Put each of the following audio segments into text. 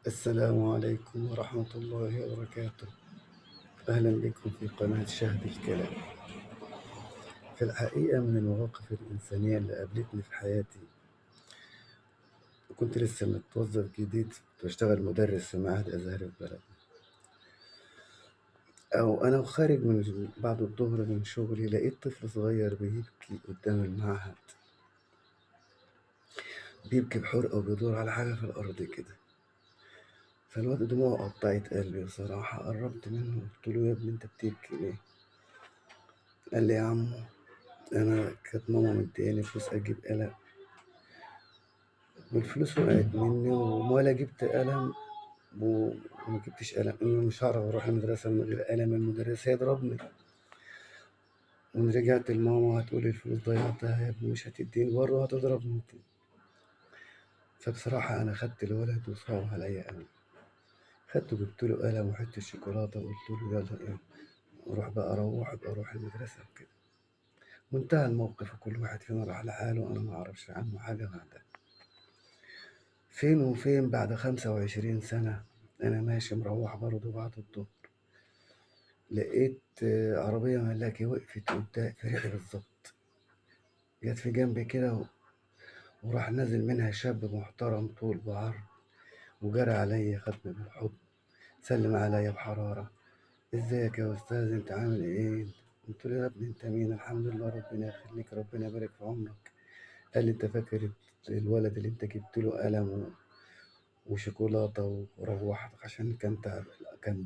السلام عليكم ورحمة الله وبركاته. أهلا بكم في قناة شهد الكلام. في الحقيقة من المواقف الإنسانية اللي قابلتني في حياتي، كنت لسه متوظف جديد، كنت بشتغل مدرس في معهد أزهري في بلدنا. أو أنا وخارج من بعد الظهر من شغلي لقيت طفل صغير بيبكي قدام المعهد، بيبكي بحرقة وبيدور على حاجة في الأرض كده. فالواد دموعه قطعت قلبي بصراحة. قربت منه قلت له يا ابني انت بتبكي ليه؟ قال لي يا عمو انا كانت ماما مدياني فلوس اجيب قلم، والفلوس وقعت مني ولا جبت قلم وما جبتش قلم، انا مش هعرف اروح المدرسة من غير قلم، المدرس هيضربني. وان رجعت لماما هتقول الفلوس ضيعتها يا ابني مش هتديني، برضه هتضربني. فبصراحة انا خدت الولد وصعب عليا قوي، خدته جبت له قلم وحتة شوكولاتة وقلت له يلا ايه روح بقى، روح ابقى روح المدرسة وكده. وانتهى الموقف وكل واحد فينا راح لحاله، وانا ما اعرفش عنه حاجة بعدها. فين وفين بعد 25 سنة انا ماشي مروح برضه بعد الظهر، لقيت عربية ملاكي وقفت قدام في ريحي بالظبط، جت في جنبي كده وراح نازل منها شاب محترم طول بعرض، وجرى عليا خدني بالحضن، سلم عليا بحرارة، ازيك يا استاذ انت عامل ايه؟ قلت له يا ابني انت مين؟ الحمد لله ربنا يخليك، ربنا يبارك في عمرك. قال لي انت فاكر الولد اللي انت جبت له قلم وشوكولاتة وروحت عشان كان تعب، كان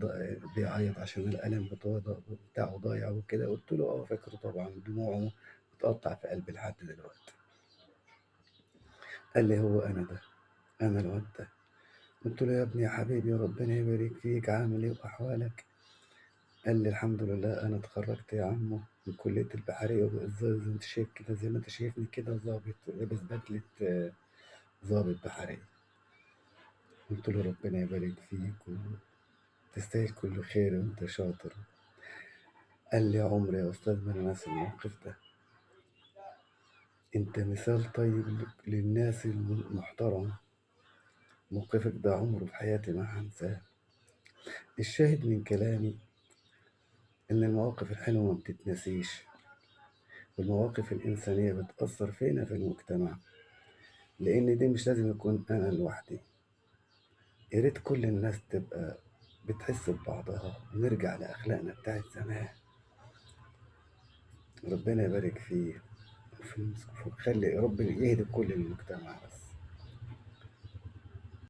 بيعيط عشان القلم بتاعه ضايع وكده؟ قلت له اه فاكره طبعا، دموعه بتقطع في قلبي لحد دلوقتي. قال لي هو انا ده، انا الواد ده. قلت له يا ابني يا حبيبي ربنا يبارك فيك، عامل ايه واحوالك؟ قال لي الحمد لله انا اتخرجت يا عمو من كلية البحرية، وزي انت شايف كده، زي ما انت شايفني كده ظابط، لابس بدلة ظابط بحرية. قلت له ربنا يبارك فيك وتستاهل كل خير وانت شاطر. قال لي عمري يا استاذ ما انا ناسي الموقف ده، انت مثال طيب للناس المحترمة، موقفك ده عمره في حياتي ما هنساه. الشاهد من كلامي إن المواقف الحلوة ما بتتنسيش، والمواقف الإنسانية بتأثر فينا في المجتمع، لأن دي مش لازم يكون أنا لوحدي. يا ريت كل الناس تبقى بتحس ببعضها ونرجع لأخلاقنا بتاعت زمان. ربنا يبارك فيه وخلي ربنا يهدي كل المجتمع بس.